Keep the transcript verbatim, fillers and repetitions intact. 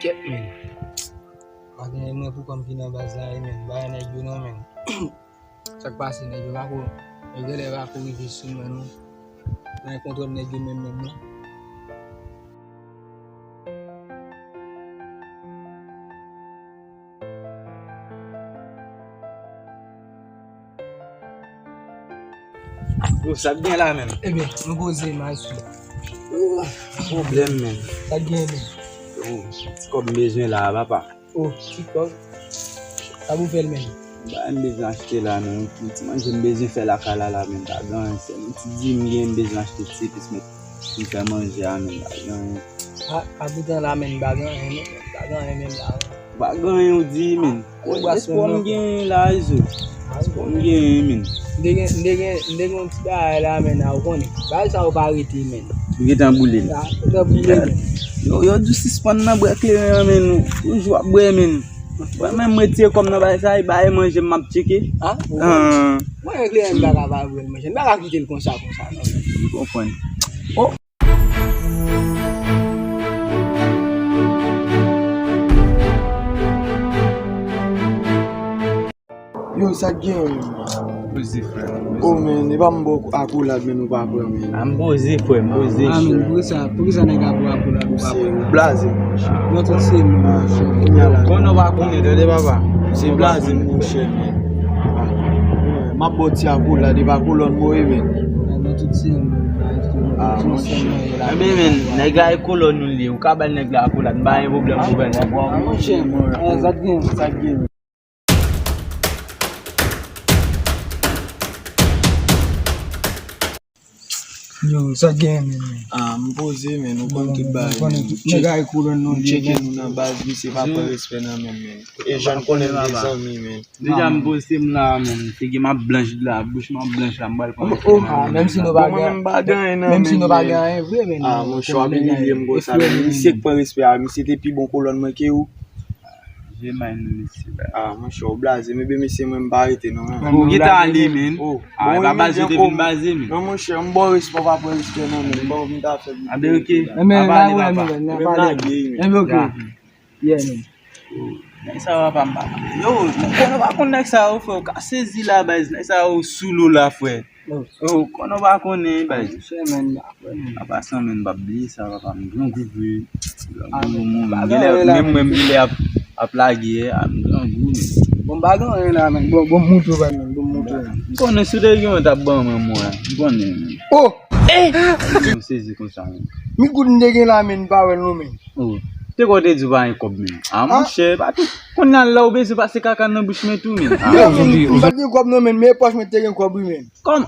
Kèt, men. Pa gen mwen pou kòm ki nan baz la, men. Ba nèg yo non, men. Sa k pase, nèg yo pa ko, nèg yo lè pa ko rive sou mwen, non. Mwen kontwòl nèg yo menm, menm, non. Yo, sa k gen la menm? Ebyen, nou poze, m al swiv. Oh, pwoblèm, menm. Sa k gen, menm? Yo, ti kòb m bezwen la, papa. Oh, ti kòb. Sa pou fè l, menm? Bagay m bezwen achte la, menm. Yon ti manje m bezwen fè lakay la, la, menm. Pa gen anyen, sèl yon ti di m gen, m bezwen achte ti epis, men. Pou m fè manje a, men, pa gen anyen. A, a, poutan la, men, pa gen anyen, men, pa gen anyen, men, la. Pa gen anyen, ou di, men. Ou bwasman, espwa m non. Gen la, Izo. Espwa m gen, men. M te gen, m te gen, m te gen yon ti bagay la, men, a, ou konnen. Bagay sa yo pa rete, men. Ou gentan boule l. A, gentan boule, men. Yo, yo di w sispann nan bwè kleren an, men. Toujou ap bwè, men. Mwen menm, m retire kò m nan bagay sa, e bagay manje m ap tcheke. A? Mwen kleren m pa ka pa bwè l, manje. M pa ka kite l konsa, konsa, non. M konprann. Oh! Yo, sa k gen, men? Poze, frè, poze. Oh, men, e pa m ba w akolad, men, ou pa pran, men. A, m poze, frè, m poze. A, men, poukisa, poukisa nèg la ba w akolad, ou pa pran? Ou blaze, monchè. Nan tout se nou, monchè. Konnen w pa konnen, tande, papa. Se blaze, monchè, men. A, m ap ba w ti akolad, e pa kolòn mwen ye, men. Nan tout se nou, monchè. Enben, men, nèg la e kolòn nou li ye. Ou ka bay nèg la akolad, m pa gen pwoblèm pou bay nèg la. A, monchè, men, sa k gen, sa k gen. Yo, sa k gen, men? A, m poze, men, nou konn tout bagay, men. Nèg la e kolòn nou li ye, men. M tcheke nou nan baz, misye pa pran respè nan men m, men. E jan konnen m gen zanmi, men. Deja m poze m la, men. Figi m ap blanch la, bouch m ap blanch la, m pral pran respè nan men m la. Menm si nou pa gen, menm si nou pa gen anyen vre, men. A, monchè, w ap imilye m konsa, men. Misye k pran respè a, misye te pi bon kolòn mwen ke ou. Je may nou mesye la. A, monchè, w blaze m, ebyen mesye, mwen m pa rete non, men. Ou gentan ale, men. Oh, a, e pa baz yo te vin baze, men. Non, monchè, m ba w respè, w pa pran respè non, men. Bon, m ta fè. A, ben, ok. Enben, n a wè, men, n a pale. Enben, ok. Yeah, men. Nèg sa yo pa m pa. Yo, konnen w pa konn nèg sa yo, frè, w ka sezi la, baz. Nèg sa yo sou lou la, frè. Oh, konnen w pa konnen, baz. Monchè, men, m pa kwè, men. Apa sa, men, m p ap bliye sa, papa, m grangou vre. Grangou, moun, m genlè, menm mwen, m genlè ap, ap lage, a, m grangou, men. Bon, m pa gen anyen la, men. Bon, bon, m moutre w, men. Bon, m moutre w. M konnen si w te gen yon t ap ban mwen, mwen, m konnen, men. Oh! M sezi konsa, men. Mi goud m te gen la, men, m pa wè l non, men. Oh. Te kwè w te di w pa gen kòb, men. A, monchè, pa tout. Kounye a la, ou bezwen pase kaka nan bouch mwen tou, men. A. Non, men, m pa t gen kòb non, men, men pòch mwen te gen kòb, wi, men. Kòm.